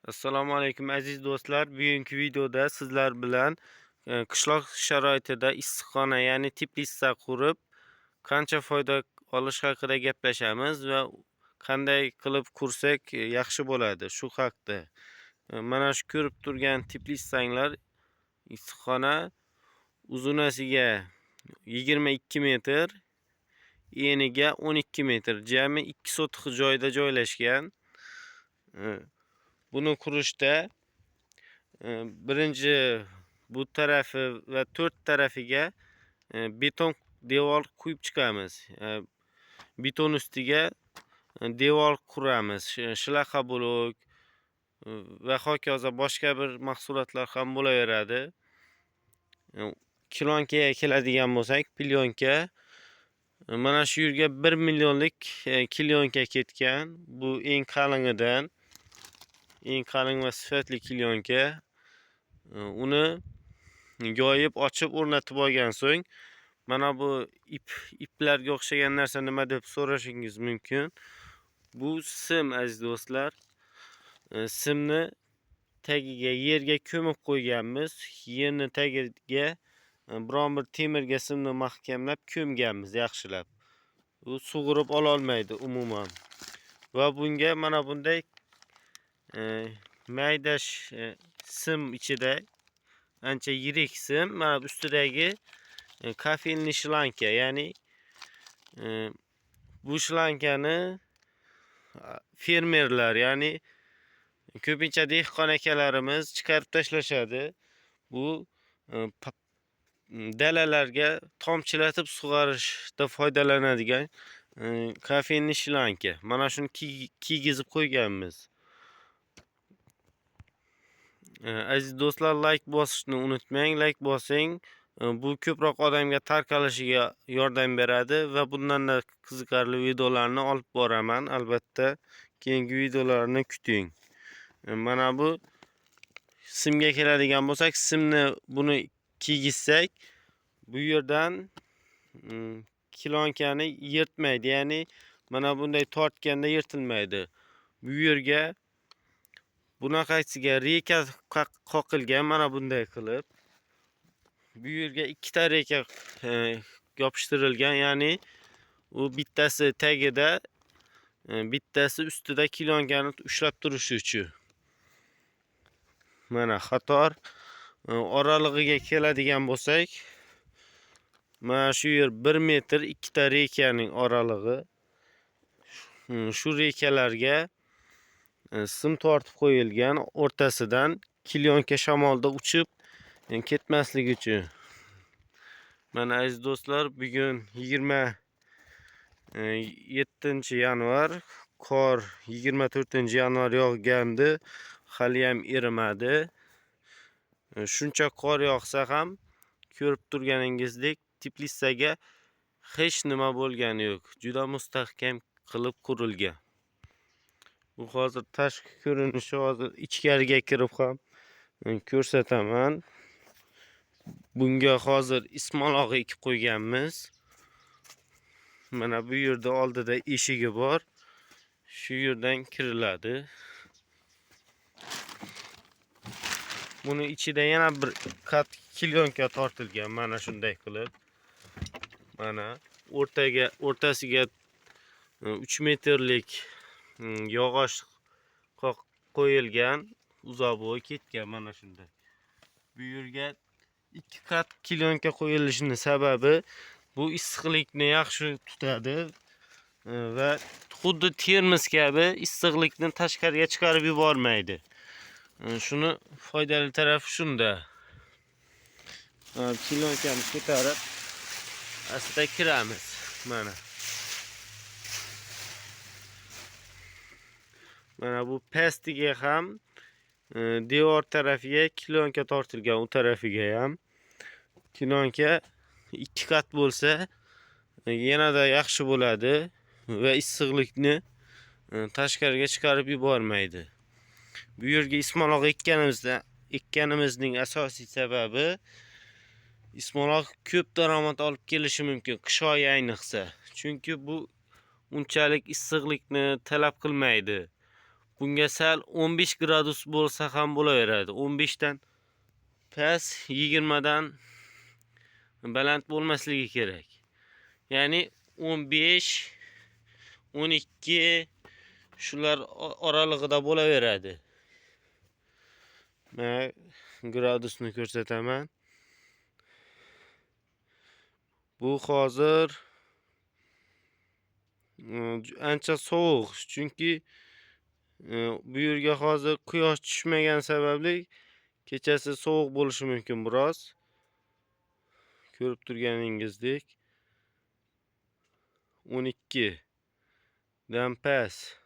Assalomu alaykum aziz do'stlar. Bugungi videoda sizlar bilan qishloq sharoitida issiqxona, ya'ni teplitsa qurib qancha foyda olish haqida gaplashamiz va qanday qilib qursak yaxshi bo'ladi shu haqda. Mana shu ko'rib turgan teplitsanglar issiqxona uzunasiga 22 metr, eniga 12 metr, jami 2 sotix joyda joylashgan. Buni qurishda birinchi bu tarafi va 4 tarafiga beton devor quyib chiqamiz. Beton ustiga devor quramiz. Shlaqa blok va hokazo boshqa bir mahsulotlar ham bo'laveradi. Klonkaga keladigan bo'lsak, plyonka mana shu yerga 1 millionlik klonka ketgan. Bu eng qalinidan, eng qalin va sifatli klonka. Uni yoyib, ochib o'rnatib olgan so'ng mana bu iplarga o'xshagan narsa nima deb so'rashingiz mumkin. Bu sim aziz do'stlar. Simni tagiga yerga ko'mib qo'yganmiz. Yerni tagiga biron bir temirga simni mahkamlab ko'mganmiz yaxshilab. U sug'urib ola olmaydi umuman. Va bunga mana bunday mayda sim ichida ancha yirik sim, mana bu ustidagi kafelni shlanka, ya'ni bu shlankani fermerlar, ya'ni ko'pincha dehqon akalarimiz chiqarib tashlashadi. Bu dalalarga tomchilatib sug'arishda foydalanadigan kafelni shlanka. Mana shuni kiygizib qo'yganmiz. Aziz do'stlar, like bosishni unutmang, like bosing. Bu ko'proq odamga tarqalishiga yordam beradi va bundan-da qiziqarli videolarni olib boraman. Albatta, keyingi videolarni kuting. Mana bu simga keladigan bo'lsak, simni buni kiygizsak, bu yerdan klonkani yirtmaydi, ya'ni mana bunday tortganda yirtilmaydi. Bu yerga bunaqasiga reka qoqilgan, mana bunday qilib. Bu yerga ikkita reka yopishtirilgan, ya'ni u bittasi tagida, bittasi ustida klonkani ushlab turishi uchun. Mana qator oralig'iga keladigan bo'lsak, mana shu yer 1 metr ikkita rekaning oralig'i. Shu rekalarga sim tortib qo'yilgan, o'rtasidan klonka shamolda uchib ketmasligi uchun. Mana aziz do'stlar, bugun 27 yanvar, qor 24 yanvar yog'gandi, hali ham erimadi. Shuncha qor yog'sa ham ko'rib turganingizdek teplitsaga hech nima bo'lgani yo'q. Juda mustahkam qilib qurilgan. Bu hozir tashqi ko'rinishi, hozir ichkariga kirib ham ko'rsataman. Bunga hozir ismaloq ekib qo'yganmiz. Mana bu yerda oldida eshigi bor. Shu yerdan kiriladi. Buni ichida yana bir qat klonka tortilgan, mana shunday qilib. Mana o'rtasiga 3 metrlik yog'och qo'yilgan, uzoq bo'yi ketgan mana shunday. Bu yerga 2 qat klonka qo'yilishining sababi bu issiqlikni yaxshi tutadi va xuddi termos kabi issiqlikni tashqariga chiqarib yubormaydi. Shuni foydali tarafi shunda. Klonkani ko'tarib asta kiramiz. Mana. Mana bu pastiga ham devor tarafiga klonka tortilgan, u tarafiga ham klonka 2 qat bo'lsa yanada yaxshi bo'ladi va issiqlikni tashqariga chiqarib yubormaydi. Bu yerga ismaloq ekkanimizning asosiy sababi ismaloq ko'p daromad olib kelishi mumkin qish oyi ayniqsa. Chunki bu unchalik issiqlikni talab qilmaydi. Bunga sal 15 gradus bo'lsa ham bo'laveradi. 15 dan past, 20 dan baland bo'lmasligi kerak. Ya'ni 15, 12 shular oralig'ida bo'laveradi. Mana gradusni ko'rsataman. Bu hozir ancha sovuq, chunki bu yerga hozir quyosh tushmagan sababli kechasi sovuq bo'lishi mumkin biroz. Ko'rib turganingizdek 12 dan past.